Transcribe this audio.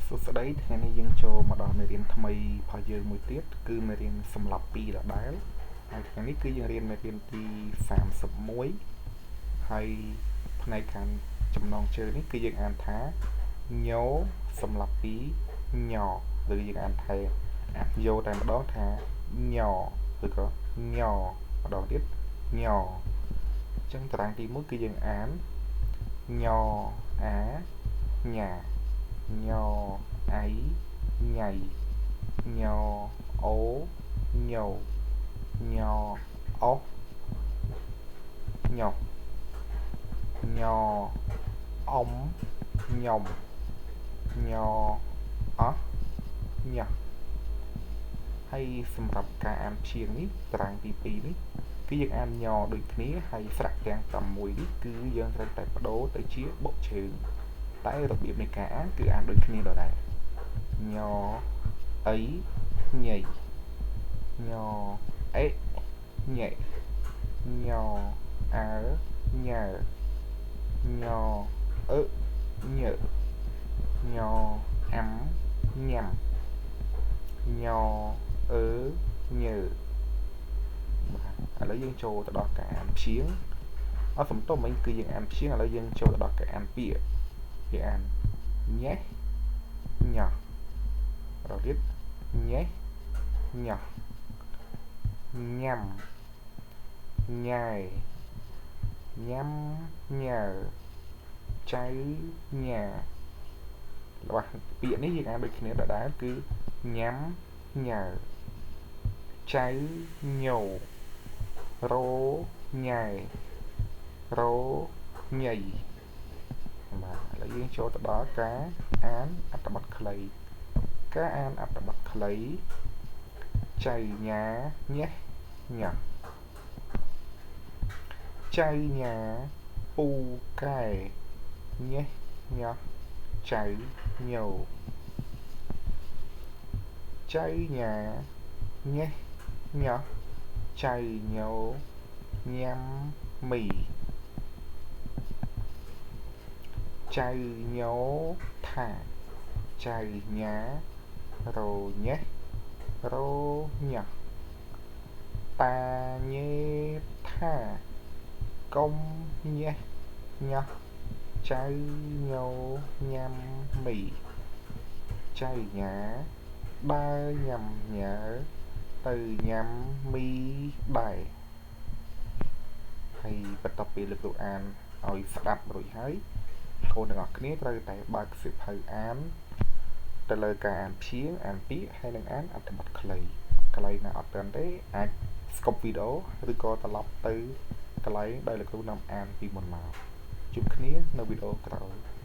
សួស្តីថ្ងៃនេះយើងចូលមកដល់មេរៀនថ្មីរបស់យើងមួយទៀតគឺមេរៀនសម្លាប់2ដដែលហើយថ្ងៃនេះគឺយើងរៀនមេរៀនទី31ហើយផ្នែកខាងចំណងជើងនេះគឺយើងអានថាញោសម្លាប់2ញឬយើងអានថាយោតែម្ដងថាញឬក៏ញម្ដងទៀតញអញ្ចឹងតារាងទី1គឺយើងអានញអាញ៉ាញអៃញ៉ៃញអូញោញអូញោញអុំញុំញអោះញ៉ហើយសម្រាប់ការអានព្យាង្គនេះតារាងទី2នេះគឺយើងអានញដូចគ្នាហើយស្រៈទាំង6នេះគឺយើងត្រូវតែបដូរទៅជាបុកជើងតែរបៀបនៃការអានគឺអានដូចគ្នាដដែលញអីញីញអេញ៉េញអើញើញអឺញើញអាំញ៉ាំញអឺញើបាទឥឡូវយើងចូលទៅដល់ការអានព្យាង្គអត់សំទោសមិញគឺយើងអានព្យាង្គឥឡូវយើងចូលទៅដល់ការអានពាក្យគេអានញ៉េញ៉ារទៀតញ៉េញ៉ាញ៉ាំញ៉ែញ៉ាំញ៉ើចៅញ៉ារបស់ពាក្យនេះយើងអានដូចគ្នាដដែលគឺញ៉ាំញ៉ើចៅញោរ៉ូញ៉ែរ៉ូញ៉ៃបាទឥឡូវយើងចូលទៅដល់ការអានអត្ថបទខ្លីការអានអត្ថបទខ្លីចៅញ៉ាញ៉េះញ៉ាចៅញ៉ាពូកែញ៉េះញ៉ាចៅញោចៅញ៉ាញ៉េះញ៉ាចៅញោញ៉ាំមីចៅញោថាចៅញ៉ារញ៉េះរញ៉ាតាញេថាកុំញ៉េះញ៉ាចៅញោញ៉ាំមីចៅញ៉ាដើរញ៉ាំញ៉ើទៅញ៉ាំមីដែរហើយបន្ទាប់ពីលោកគ្រូអានឲ្យស្ដាប់រួចហើយកូនទាំងអស់គ្នាត្រូវតែបើកសៀវភៅអានទៅលើការអានព្យាង្គអានពាក្យហើយនិងអានអត្ថបទខ្លីកន្លែងណាអត់ទាន់ទេអាចស្កុបវីដេអូឬក៏ត្រឡប់ទៅកន្លែងដែលលោកគ្រូនាំអានពីមុនមកជួបគ្នានៅវីដេអូក្រោយ។